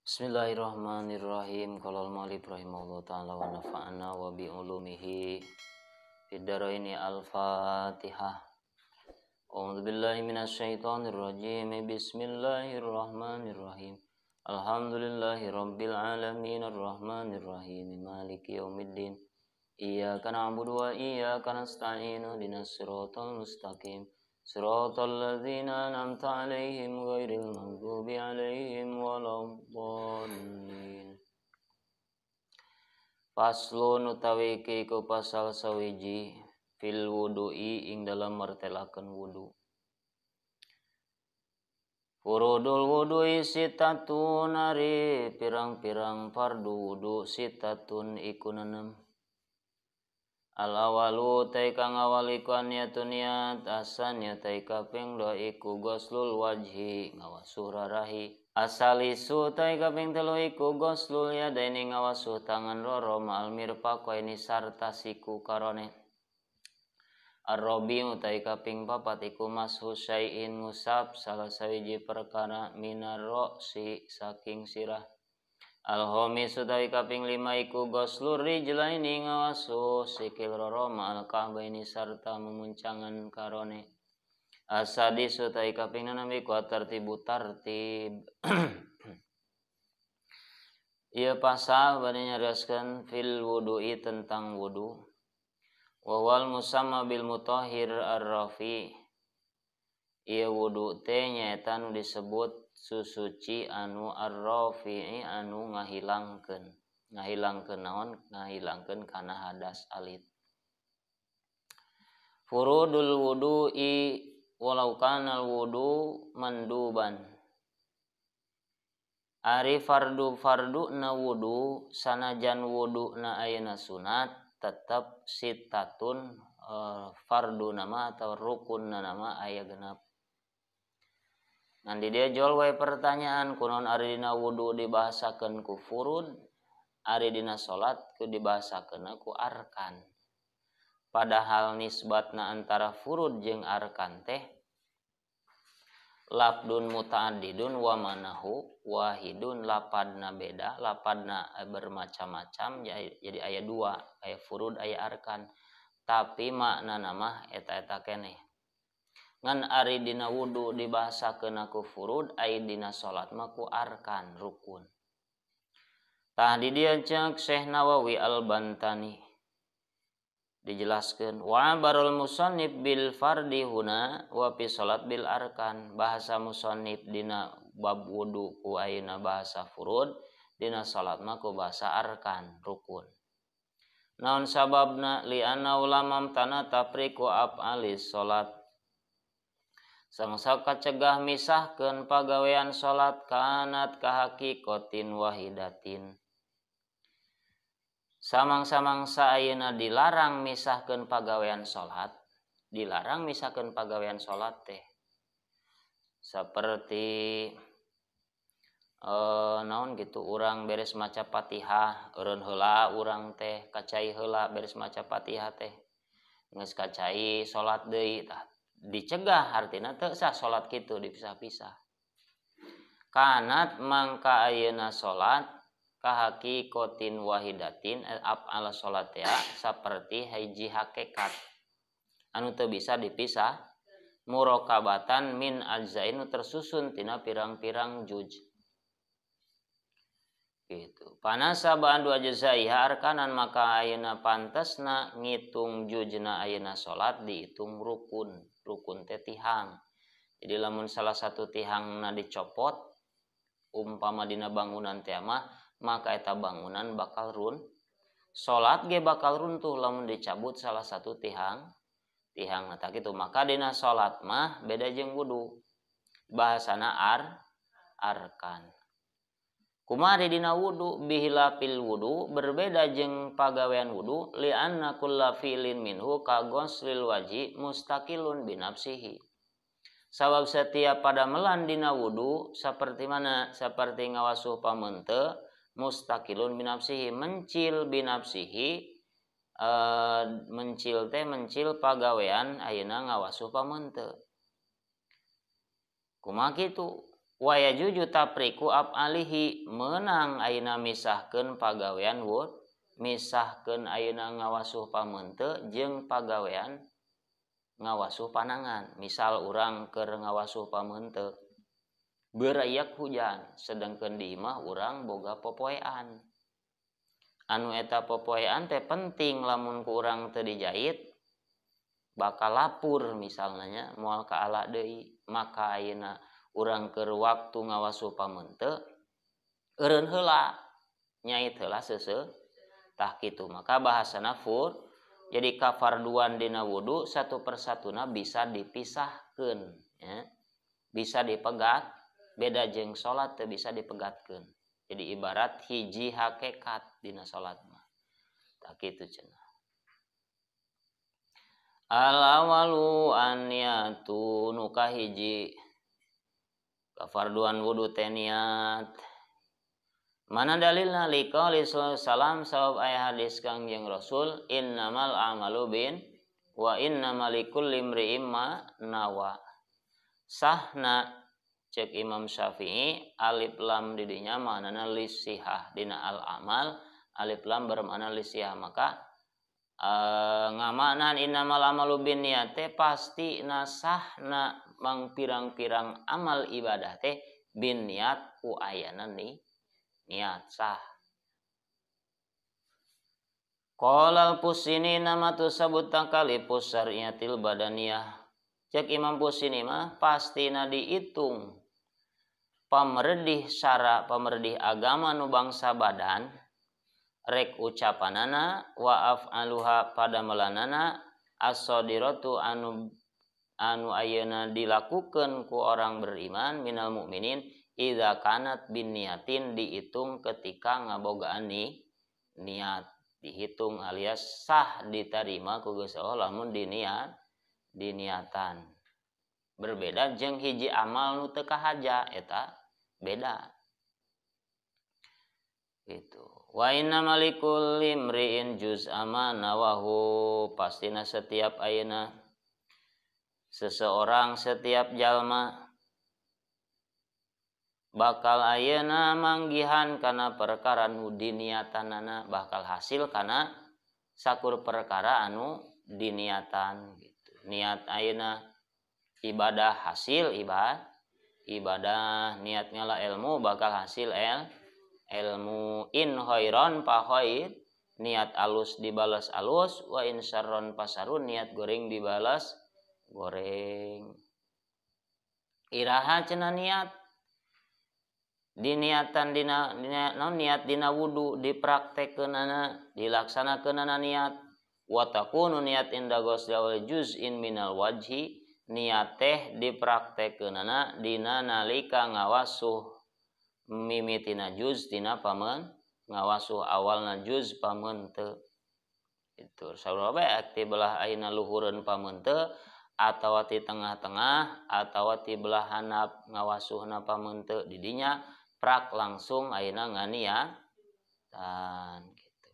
Bismillahirrahmanirrahim. Qala al-mu'allif rahimahullah ta'ala wa nafa'ana wa bi ulumihi fid dharaini. Al-Fatihah. A'udzu billahi minasyaitonir rajim. Bismillahirrahmanirrahim. Alhamdulillahi rabbil alamin arrahmanir rahim maliki yaumiddin. Iyyaka na'budu wa iyyaka nasta'in ihdinas siratal mustaqim. Siratal ladzina an'amta 'alaihim ghairil maghdubi 'alaihim waladdallin. Faslun utawi iki iku pasal sawiji fil wudu'i ing dalam martelakeun wudu. Furudul wudu'i sitatun ari pirang-pirang fardu wudu sitatun iku nenem. Al awalu tai kang awal iku niatun niat asannya tai kaping dua iku ghuslul wajhi ngawasuh rarahi. Asalisu tai kaping telu iku ghuslul yadaini ngawasuh tangan loro ma'al mirfaqaini sarta siku karone. Ar-rabi'u tai kaping papat iku mashu syai'in ngusap salah sawiji perkara minar ro'si saking sirah. Al-khamisu tai kaping lima iku ghuslur rijlaini ngawasuh sikil loro ma'al ka'baini sarta memuncangan karone. Asadisu tai kaping enam iku tartibu tartib. Ieu pasal bade nyarioskeun fil wudu'i tentang wudu. Wa wal musamma bil mutahhir ar-rafi. Ieu wudu teh nyaeta nu disebut susuci anu ar-rafi'i anu ngahilangkeun. Ngahilangkeun naon? Ngahilangkeun kana hadas alit. Furudul wudu'i walau kana al-wudu manduban. Ari fardu-fardu na wudu sanajan wudu na ayeuna sunat tetep sitatun fardu nama atau rukun nama aya genep. Nanti dia jual wae pertanyaan kunaon ari dina wudu dibahasakeun ku furud, ari dina salat ku dibahasakeun ku arkan. Padahal nisbatna antara furud jeung arkan teh labdun muta'addidun wa manahu wahidun, lapadna beda, lapadna bermacam-macam, jadi aya dua, aya furud aya arkan, tapi makna mah eta-eta keneh. Ngan ari dina wudu dibahasakeun ku furud, ari dina salat mah ku arkan rukun. Tah di dieu ceuk Syekh Nawawi Al-Bantani dijelaskeun wa barul musannif bil fardi huna wa fi salat bil arkan. Bahasa musannif dina bab wudu ku ayeuna bahasa furud, dina salat mah ku bahasa arkan rukun. Naon sababna? Li anna ulama tana tafriqu af'alis salat. Samasa kacegah misahkeun pagawean salat kanat kahakikotin wahidatin. Samang-samangsa ayeuna dilarang misahkeun pagawean salat, dilarang misahkeun pagawean salat teh. Seperti naon gitu, urang beres maca Fatihah, eureun heula urang teh kacai heula beres maca Fatihah teh. Geus kacai salat deui tah dicegah, artina teu sah salat kitu dipisah-pisah. Kanat mangka ayeuna salat kahakikotin wahidatin af'al salat ya saperti hiji hakikat anu teu bisa dipisah, murokabatan min ajzain nu tersusun tina pirang-pirang juj gitu. Panasabaan dua jazaiha arkanan, maka ayeuna pantesna ngitung jujna ayeuna salat dihitung rukun. Rukun teh tihang. Jadi lamun salah satu tihangna dicopot umpama dina bangunan teh mah, maka eta bangunan bakal run, salat ge bakal runtuh lamun dicabut salah satu tihang tah kitu. Maka dina salat mah beda jeung wudu, bahasana arkan. Kumaha dina wudu? Bihilafil wudu berbeda jeung pagawean wudu, li anna kulla fi'lin minhu ka ghuslil wajhi mustaqilun binafsihi. Sabab setiap pada melan dina wudu seperti mana? Seperti ngawasuh pameute, mustaqilun binafsihi, mencil binafsihi, mencil teh mencil pagawean ayeuna ngawasuh pameute. Kumaha kitu? Wa yajuju tafriqu af'alihi meunang ayeuna misahkeun pagawean wud, misahkeun ayeuna ngawasuh pameuteu jeung pagawean ngawasuh panangan. Misal urang keur ngawasuh pameuteu berayak hujan, sedangkan di imah urang boga popoean. Anu eta popoean teh penting lamun ku urang teu dijait bakal lapur misalnya moal kaala deui. Maka ayeuna urang keur waktu ngawasuh pameuteu eureun heula nyait heula seuseuh tah kitu. Maka bahasana fur jadi kafarduan dina wudu satu persatuna bisa dipisahkeun ya. Bisa dipegat, beda jeung salat teu bisa dipegatkeun. Jadi ibarat hiji hakikat dina salat mah. Tah kitu cenah. Al awalu an-niyatu nu kahiji kafarduan wudu teh niat. Mana dalilna liqauli sallam sabab aya hadis Kangjeng Rasul innamal a'malu bin wa innamal likulli imri'in ma nawa. Sahna cek Imam Syafi'i alif lam di dinya maknana lisihah dina al amal alif lam bermakna lisihah. Maka ngamaknaan innamal amalu bin niat teh pasti nasahna mangpirang-pirang amal ibadah teh bin niat ku ayana nih niat sah. Qala al-Pusini nama tusabut takalifus syar'iyatil badaniyah. Cek Imam Pusini mah pastina dihitung pamerdih syara pamerdih agama nu bangsa badan rek ucapanana wa af'aluha pada melanana as-sadiratu anu ayeuna dilakukeun ku orang beriman minal mukminin idza kanat bin niatin dihitung ketika ngabogaan nih niat dihitung alias sah diterima ku Gusti Allah lamun diniat diniatan. Berbeda jeung hiji amal nu teu kahaja eta beda gitu. Wa inna malikul imri'in juz'a ma nawahu pastina setiap ayeuna seseorang setiap jalma bakal ayeuna manggihan kana perkara nu diniatanana bakal hasil kana sakur perkara anu diniatan gitu. Niat ayeuna ibadah hasil ibadah, niat ngala ilmu bakal hasil ilmu. In khairan fa khair, niat alus dibalas alus, wa in syarron pasarun, niat goreng dibalas goreng. Iraha cenah niat diniatan dina non niat dina wudu dipraktekkeunana dilaksanakeunana niat. Wa takunu niat inda ghusl juz'in minal wajhi, niat teh dipraktekkeunana dina nalika ngawasuh mimitina juz tina pamen ngawasuh awalna juz pamenteu. Itu sarua bae ti belah ayeuna luhureun pamenteu atawa ti tengah-tengah atawa ti belah handap ngawasuhna pamenteu didinya prak langsung ayeuna nganiatan gitu.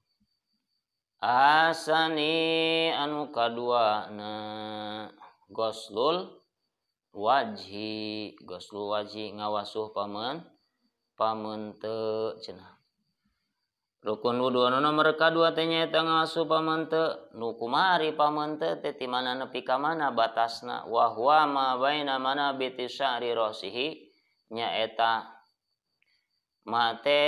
Asani anu kadua na ghoslul wajhi, ghoslul wajhi ngawasuh pamenteu cenah. Rukun wudu anu nomor kadua teh nyaeta ngawasuh pamenteu. Nu kumari pamenteu teh ti mana nepi ka mana batasna? Wa huwa ma baina manabiti sya'ri rasihi nyaeta mate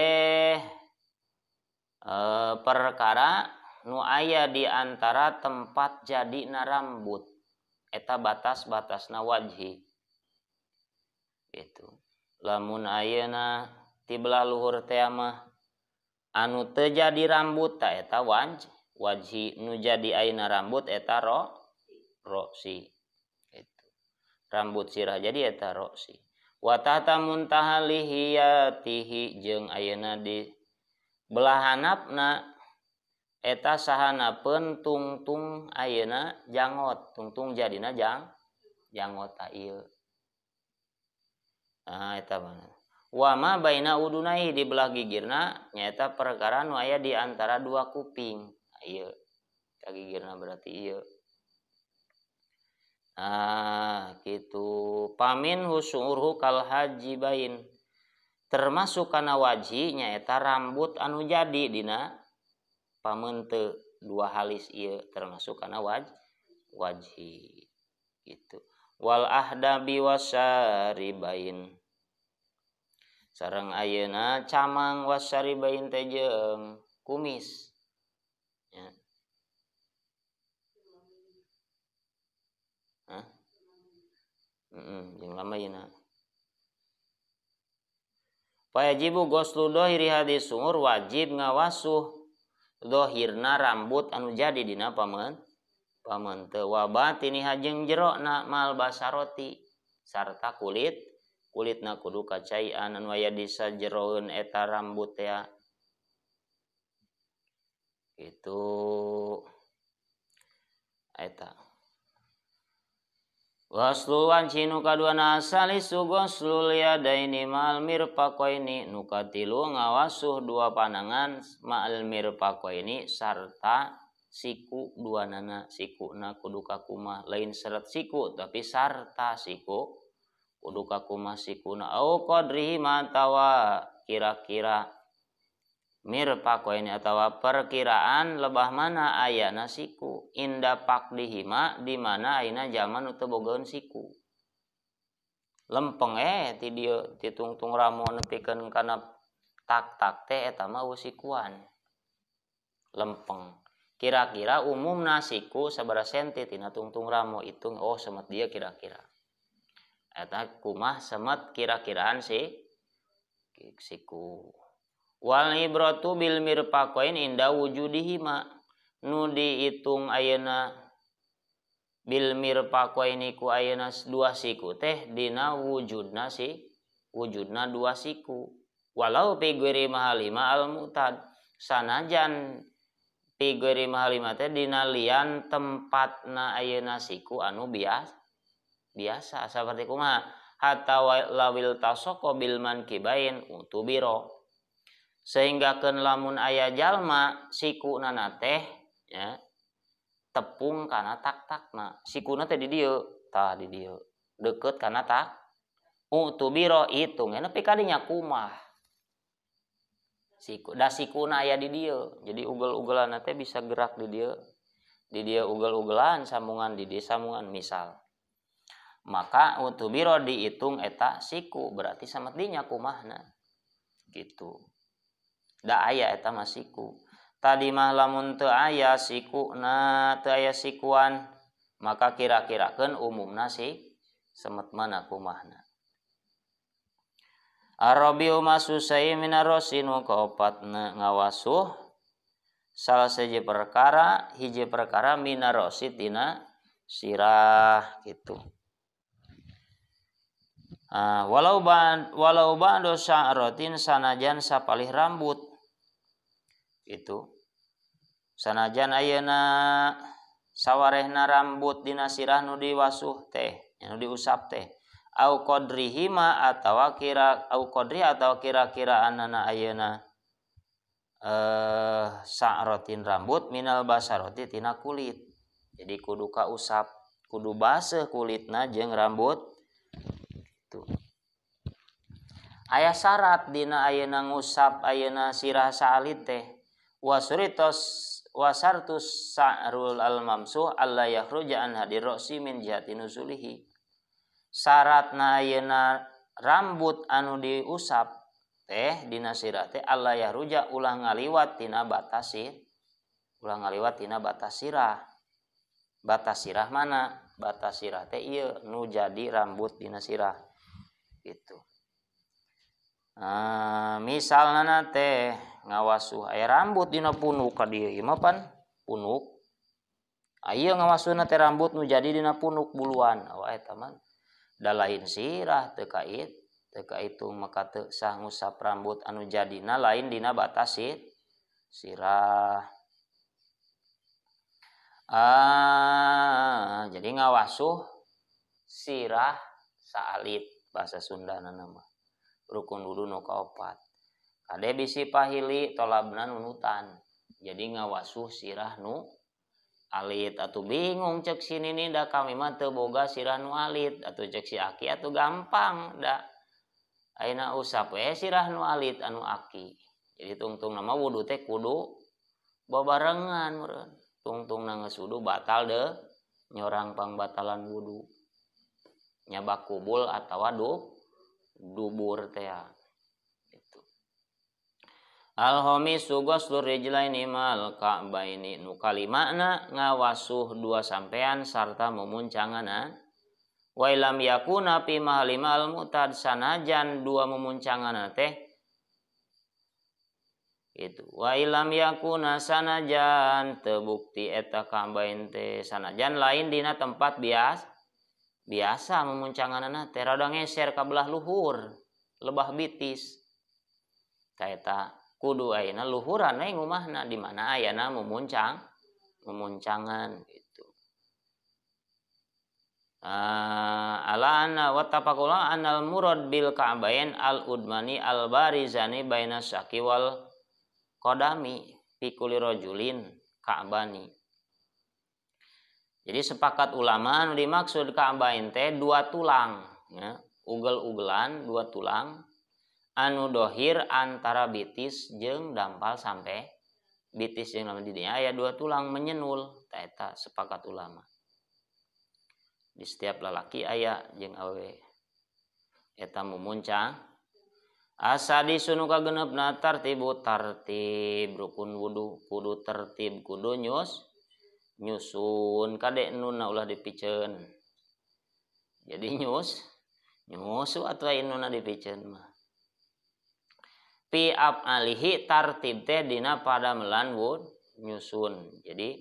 perkara nu aya di antara tempat jadina rambut eta batas-batasna wajhi gitu. Lamun ayeuna ti belah luhur teh mah anu teu jadi rambut ta eta wajhi, nu jadi ayeuna rambut eta roksi gitu. Rambut sirah jadi eta roksi. Wa tahta muntaha lihiyatihi jeung ayeuna di belah handapna eta sahanapeun tungtung ayeuna jangot, tungtung jadina jangot ta ieu. Nah eta mana. Wa ma baina udunai di belah gigirna nyaeta perkara nu aya di antara dua kuping. Ieu ka gigirna berarti ieu. Ah gitu pamin husurhu kal hajibain termasuk kana wajhi nyaeta rambut anu jadi dina pamente dua halis ieu termasuk kana wajhi gitu wal ahdabi wasaribain sareng ayeuna camang wasaribain teh jeung kumis ya. Hah? Jeung lama yeuna. Wajibu ghuslu dhahiri hadis sumur wajib ngawasuh dhahirna rambut anu jadi dina pamente wa batini jeung jerona mal basaroti sarta kulit kulitna kudu kacaian anu aya di sajeroeun eta rambut teh itu eta. Waslu wanci nu kaduana salisu ghuslul yadaini ma'al mirfaqaini nu katilu ngawasuh dua panangan ma'al mirfaqaini sarta siku duanana sikuna kudu kakumah lain seret siku tapi sarta siku kudu kakumah sikuna au qadrihi ma tawa kira-kira mirfaqaini atawa perkiraan lebah mana ayana siku inda pakdihima di mana ayeuna zaman nu teu bogaeun siku lempeng ti dieu ti tungtung ramo nepikeun kana tak-tak teh eta mah sikuan lempeng kira-kira umumna siku sabaraha senti tina tungtung ramo hitung oh semet dia kira-kira eta kumah semet kira-kiraan si siku. Wal ibratu bil mirfaqain inda wujudihima nu diitung ayeuna bil mirfaqaini ku ayeuna dua siku teh dina wujudna si wujudna dua siku walau fi ghairi mahalima al mu'tad sanajan fi ghairi mahalima teh dina lian tempatna ayeuna siku anu biasa saperti kumaha hatta lawil tasaqo bil mankibain utubiro sehingga keun lamun aya jalma sikuna teh ya tepung kana tak-takna sikuna teh di dieu tah di dieu deukeut kana tak utubiro hitung nepi ka dinya kumah siku da sikuna aya di dieu jadi ugel-ugelan teh bisa gerak di dieu ugel-ugelan sambungan di dieu sambungan misal maka utubiro dihitung eta siku berarti samet dinya kumahna gitu. Da aya eta mah siku. Tadi mah lamun teu aya sikuna, teu aya sikuan, maka kira-kirakeun umumna si semet mana kumahna. Arabiu masusai minarosi nu kaopatna ngawasuh salah sahiji perkara, hiji perkara minarosi tina sirah gitu. Walau ba'du sya'ratin sanajan sapalih rambut itu sanajan ayeuna sawarehna rambut dina sirah nu diwasuh teh nu diusap teh au qadrihima atawa kira au qadri atawa kira-kiraanana ayeuna sa'ratin rambut minal basarati tina kulit jadi kudu kausap kudu baseuh kulitna jeung rambut tuh. Aya syarat dina ayeuna ngusap ayeuna sirah saalit teh wasuritos wasartus sa'rul al-mamsuh alla yakhruja an hadir ra'si min jihati nuzulihi syaratna ayeuna rambut anu diusap teh dina sirah teh alla yakhruja ulah ngaliwat tina batas ulah ngaliwat tina batas sirah. Batas sirah mana? Batas sirah teh ieu nu jadi rambut dina sirah gitu. Misalna teh ngawasuh aya rambut dina punuk ka dieu ieu mah pan punuk. Aya ngawasuhna teh rambut nu jadi dina punuk buluan. Wah eta mah da lain sirah teu kait, teu kaitung maka teu sah ngusap rambut anu jadina lain dina batas sirah. Jadi ngawasuh sirah saalit bahasa Sundana mah. Rukun wudu nu kaopat. Kade bisi pahili tolabna nunutan. Jadi ngawasuh sirah nu Alit atuh bingung cek si nini da kami mah teu boga sirah nu alit atuh cek si aki atuh gampang da ayeuna usap we sirah nu alit anu aki. Jadi tungtungna mah wudu teh kudu babarengan meureun. Tungtungna geus wudu batal deh nyorang pangbatalan wudu. Nyabak kubul atawa dubur teh itu. Al-khamisu ghuslur rijlaini mal ka'baini nu kalimana ngawasuh dua sampean sarta mumuncanganna. Wa ilam yakuna fi mahlimal mu'tad sanajan dua mumuncanganna teh itu. Wa ilam yakuna sanajan teu bukti eta ka'bain teh sanajan lain dina tempat biasa memuncanganana teh rada ngeser ka belah luhur lebah bitis ta eta kudu ayeuna luhuran we ngumahna di mana ayana memuncangan gitu. Ala anna wa tafaqula anal murad bil ka'bain al udmani al barizani baina syaki wal qadami fi kulli rajulin ka'bani. Jadi sepakat ulama anu dimaksud ka'bain teh dua tulang ya, ugel-ugelan dua tulang anu dohir antara bitis jeung dampal sampai bitis jeung dampal di dinya aya dua tulang menyenul ta eta sepakat ulama. Di setiap lalaki aya jeung awewe eta mumuncang. Asadi sunu kagenepna tartibu tartib rukun wudu kudu tertib kudu nyusun kade nunna ulah dipiceun. Jadi nyusu atuh nunna dipiceun mah. Fi af'alihi tartib teh dina padamelan wud nyusun. Jadi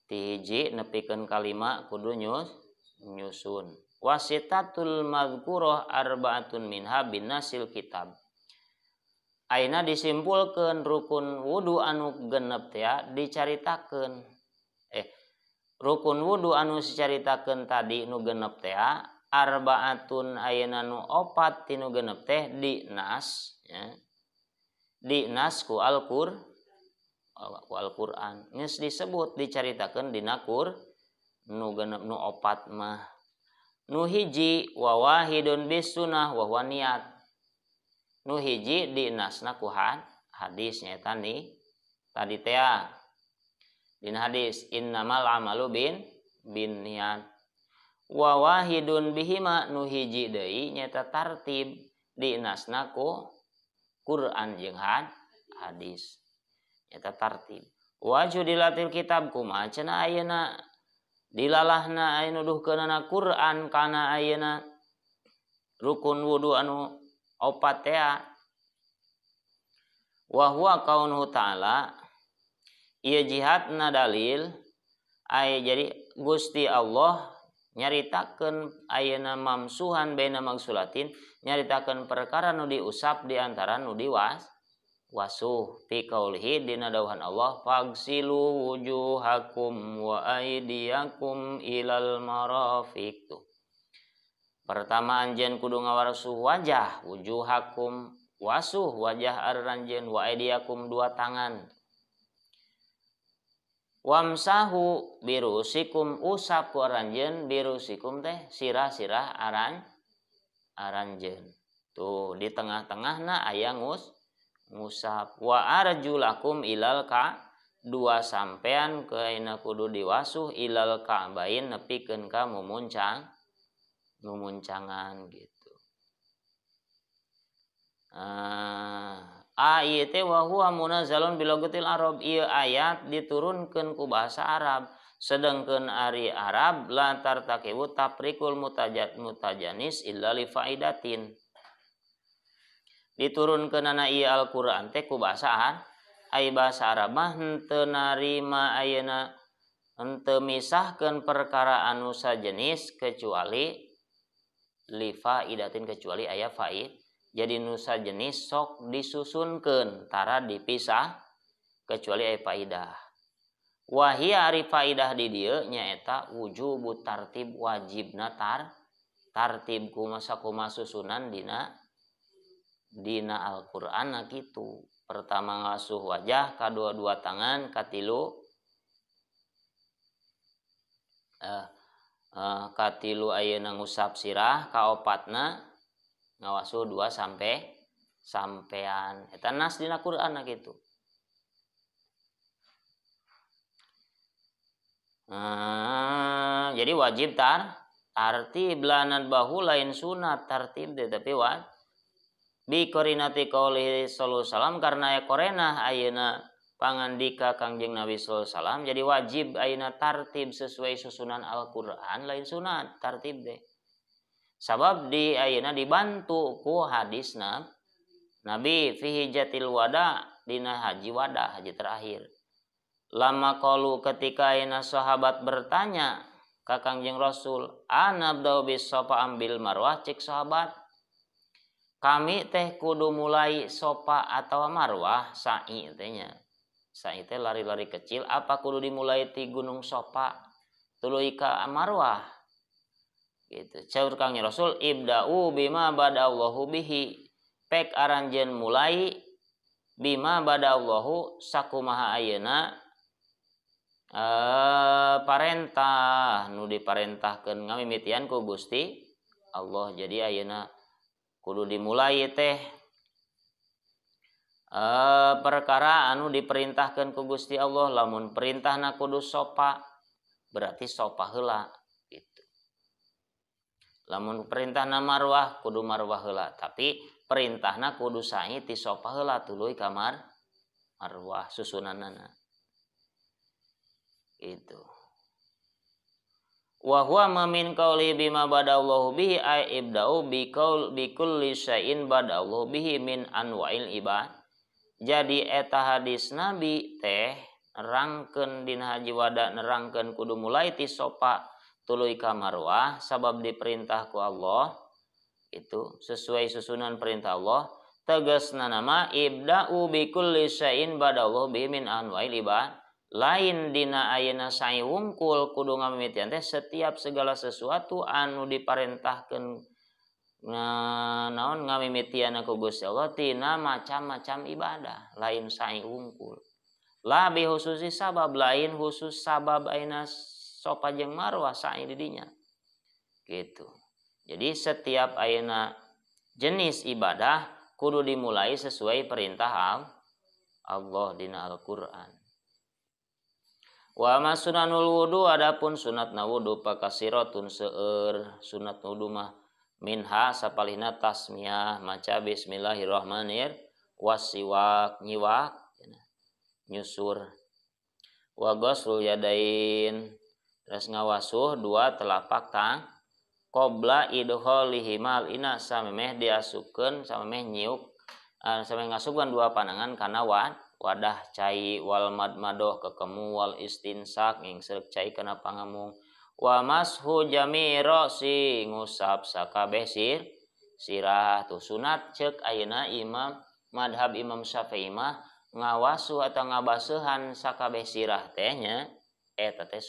ti hiji nepikeun kalima kudu nyusun. Wasitatul mazkurah arba'atun minha binasil kitab. Ayeuna disimpulkeun rukun wudu anu genep teh dicaritakeun. Rukun wudu anu dicaritakeun tadi nu genep teh arba'atun ayeuna nu opat tinu genep teh dinas ya. Dinas ku Al-Qur'an. Geus disebut dicaritakeun dina Qur nu genep nu opat mah. Nu hiji wa wahidun bis sunnah wa huwa niat. Nu hiji dinasna ku hadis nyaeta ni tadi teh dina hadis innamal amalu bin niat. Wa wahidun bihima nu hiji deui nyaeta tartib dinasna ku Quran jeung hadis nyaeta tartib. Wa judilatil kitab kumaha cenah ayeuna dilalahna aya nuduhkeunana Quran kana ayeuna rukun wudu anu opat teh wa huwa kaunuhu ta'ala ieu jihadna dalil aya jadi Gusti Allah nyaritakeun ayeuna mamsuhan baina magsulatin nyaritakeun perkara nu diusap di antara nu diwas wasuh fi qaulihi dina dawuhan Allah fagsilu wujuhakum wa aydiyakum ilal marafiq. Pertama anjeun kudu ngawarasuh wajah wujuhakum wasuh wajah aranjeun wa aydiyakum dua tangan. Wamsahu birusikum usap ku aranjeun birusikum teh sirah-sirah aranjeun. Tuh di tengah-tengahna aya ngusap wa arjulakum ilal ka dua sampean kaina kudu diwasuh ilal ka'bain nepikeun ka mumuncangan gitu. Ayat wa huwa munazzalun bilogatil Arab ieu ayat diturunkeun ku bahasa Arab sedengkeun ari Arab la tartakibu tafriqul mutajanis illa li faidatin. Diturunkeunana ieu Al-Qur'an teh ku bahasa Arab ai bahasa Arab mah henteu narima ayeuna henteu misahkeun perkara anu sajenis kecuali li faidatin kecuali aya faid. Jadi nu sajenis sok disusunkeun tara dipisah kecuali aya faidah. Wahia ari faidah di dieu nyaeta wujubu tartib wajibna tartib kumaha susunan dina Al-Qur'an kitu. Pertama ngasuh wajah, kadua dua tangan, katilu Katilu ayeuna ngusap sirah, kaopatna ngawasuh dua sampai sampean. Eta nas dina Quran kitu. Jadi wajib tartib lanat bahu lain sunat tartib deh, tapi wajib. Bi korinati qauli sallallahu alaihi wasallam karena ya korenah ayeuna pangandika Kangjeng Nabi sallallahu alaihi wasallam, jadi wajib ayeuna tartib sesuai susunan Al-Qur'an lain sunat tartib deh. Sabab di ayeuna dibantu ku hadisna Nabi fi hijatil wada dina haji wada haji terakhir. Lama qalu ketika ayeuna sahabat bertanya ka Kangjeng Rasul, anabdau bis sofa ambil marwah, cek sahabat kami teh kudu mulai sofa atau marwah sa'i teh nya. Sa'i teh lari-lari kecil apa kudu dimulai ti gunung sofa tuluy ka marwah gitu. Caur Kangjeng Rasul ibda'u bima badallahu bihi, pek aranjeun mulai bima badallahu sakumaha ayeuna parentah nu diparentahkeun ngamimitian ku Gusti Allah. Jadi ayeuna kudu dimulai teh perkara anu diperintahkeun ku Gusti Allah. Lamun perintahna kudu sopa berarti sopa heula gitu. Lamun perintahna marwah kudu marwah heula, tapi perintahna kudu sa'i ti sopa heula tuluy ka marwah susunanana itu. Wa huwa min qauli bima badallahu bihi ay ibda'u bi qaul bi kulli syai'in badallahu bihi min anwa'il ibad. Jadi eta hadis Nabi teh nerangkeun dina haji wada nerangkeun kudu mulai ti sopa tuluy ka marwah sabab diperintah ku Allah itu sesuai susunan perintah Allah. Tegasna nama ibda'u bi kulli syai'in badallahu bihi min anwa'il ibad. Lain dina ayeuna sa'i wungkul kudu ngamimitian teh setiap segala sesuatu anu diparentahkeun naon ngamimitian ku Gusti Allah tina macam-macam ibadah, lain sa'i wungkul. La bi khususi sabab, lain khusus sabab ayeuna sopa jeung marwah sa'i di dinya. Gitu. Jadi setiap ayeuna jenis ibadah kudu dimulai sesuai perintah Allah dina Al-Qur'an. Wa ma sunanul wudu, adapun sunatna wudu pakasiratun seueur sunat wudu mah minha sapalihna tasmiyah maca bismillahirrahmanir wasiwak nyiwak nyusur wa ghuslul yadain terus ngawasuh dua telapak tang qabla idkhalihimal ina samemeh diasupkeun samemeh nyiuk samemeh ngasupkeun dua panangan kana wadah cai wal madmadoh kekemu wal istinsak ngingseuk cai kana pangamung wa mashu jami ra'si ngusap sakabeh sirah. Tuh sunat ceuk ayeuna imam madhab Imam Syafi'i mah ngawasuh atau ngabaseuhan sakabeh sirah teh nya eta teh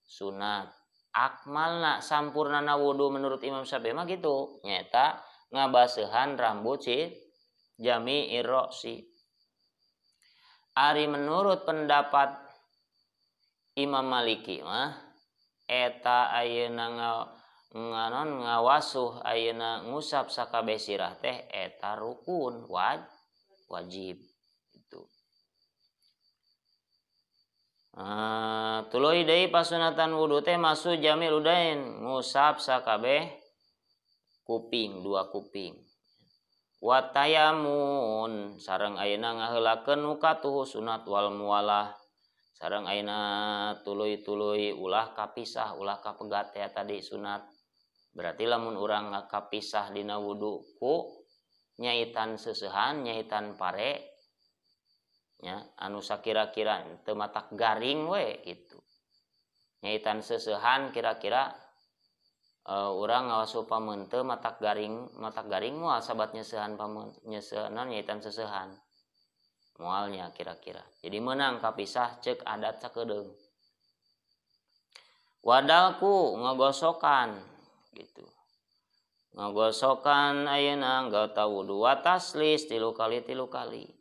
sunat. Akmalna sampurnana wudu menurut Imam Syafi'i mah kitu nyaeta ngabaseuhan rambut si jami ra'si. Ari menurut pendapat Imam Maliki mah eta ayeuna nganon ngawasuh ayeuna ngusap sakabeh sirah teh eta rukun wajib itu. Tuluy deui pasunatan wudu teh masu jamil udain ngusap sakabeh kuping dua kuping. Watayamun sareng ayeuna ngaheulakeun nu katuhu sunat wal muwalah sareng ayeuna tuluy-tuluy ulah kapisah ulah kapegat ya tadi sunat. Berarti lamun urang kapisah dina wudu ku nyaitan seusehan nyaitan pare nya anu sakira-kira teu matak garing we gitu. Nyaitan seusehan kira-kira urang ngawasuh pameunte matak garing moal sabat nyeuseuhan nyeuseuhan nyaitan seusehan moalnya kira-kira. Jadi menang kapisah ceuk adat sakedeung. Wadalku ngagosokan gitu. Ngagosokan ayeuna anggota wudu wa taslis tilu kali.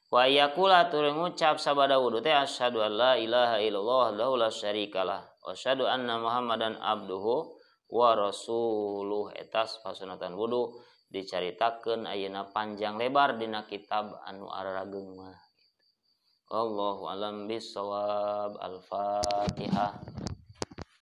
Wa yaqula tur ngucap sabada wudu teh asyhadu alla ilaha illallah wahdahu la syarikalah. Wa asyhadu anna Muhammadan abduhu wa rasuluh. Eta pasunatan wudu dicaritakeun ayeuna panjang lebar dina kitab anu ararageung mah. Wallahu alam bissawab. Al-Fatihah.